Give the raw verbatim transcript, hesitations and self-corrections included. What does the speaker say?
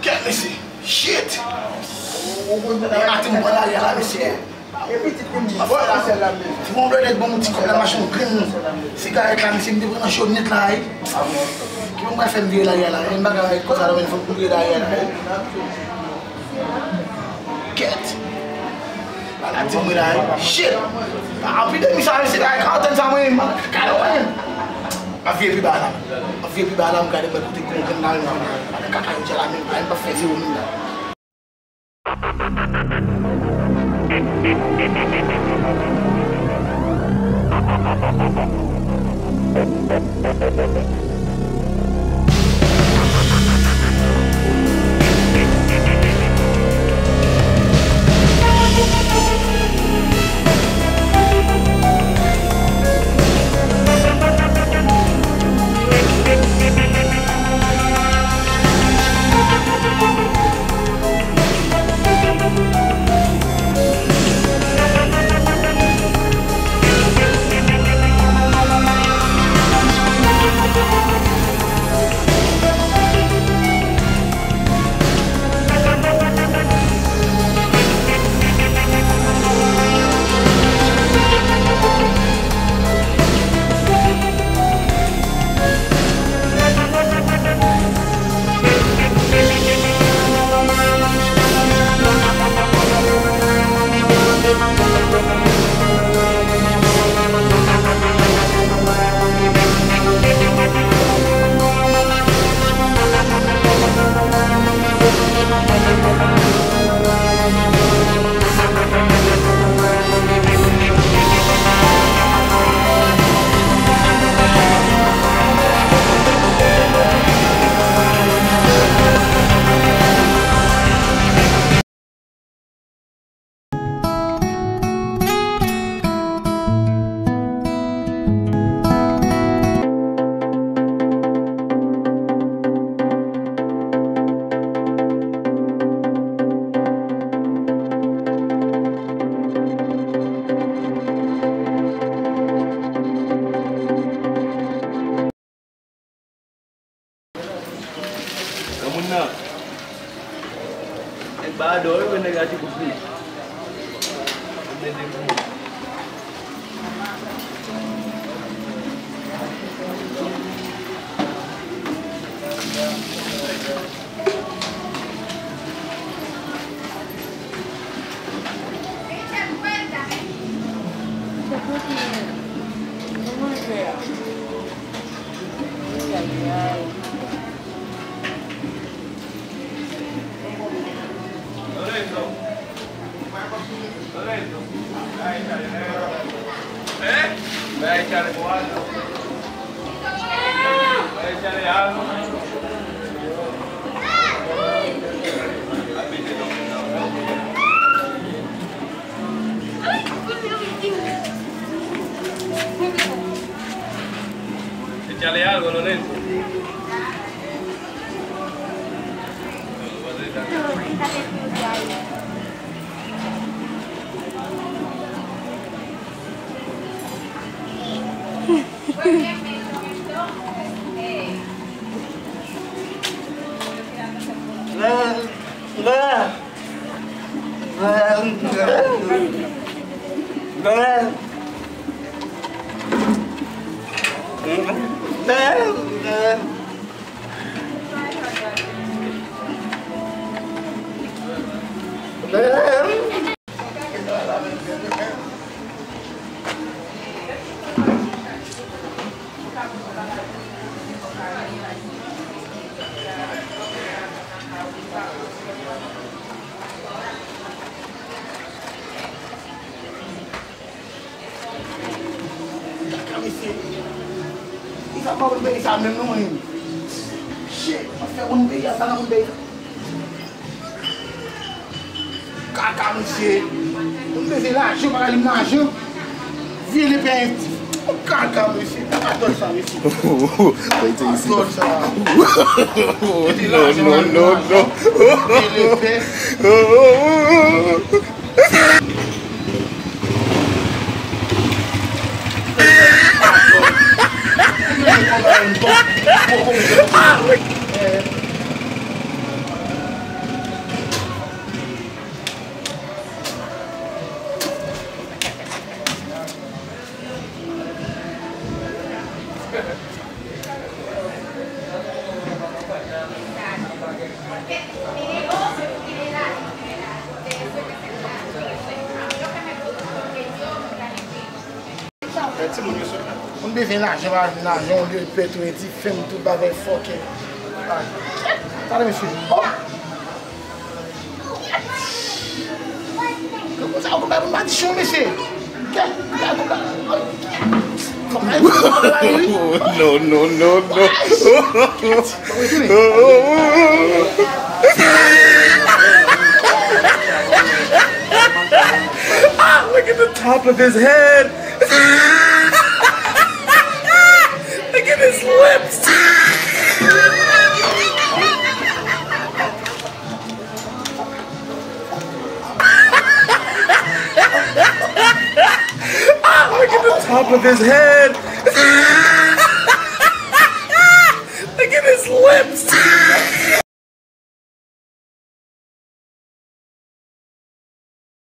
Kèt mesye. Shit. Maten m pran lari a la mesye. Ti bon blòdèt ban m yon ti kòb la mache yon grenn sigarèt la mesye m te pran nan cho nèt la wi. Ki bon bagay fè m vire lari a la wi. Yon bagay konsa la men fòk m vire lari a la wi. Kèt. Ala di mwen la wi. Shit. Anpi de mi sa mesye la karantèn sa mwen m kale mwen. M ap vire pi ba la. M ap vire pi ba la m gade mwen kote konprann la menm. Ala kaka yo di la menm. Ala m p ap fè zewo menm la. Granmoun nan. Nèg ba dò wi, nèg la ti koup li. Mwen de pou. Kaka mesye. Kisa pa moun peyi sa menm non menm. Shit, ap fè moun peyi a, sa nan moun peyi sa. Kaka mesye. Moun bezwen lajan, pa ka jwenn lajan. Vye lepè. Kaka mesye. Kaka dòt sa mesye. Kaka dòt sa. Non, non, non, non. Vye lepè. Moun bezwen lajan, pa vin lajan, ou lye pèt, ou edi, fèm tout bagay, fòkè. Tande mesye. Oh! Kòman sa, ou konn bay moun madichon, mesye? Kè, kè, kè, kè. No, no, no, no. Ah, look at the top of his head. Look at his lips. Ah, look at the top of his head.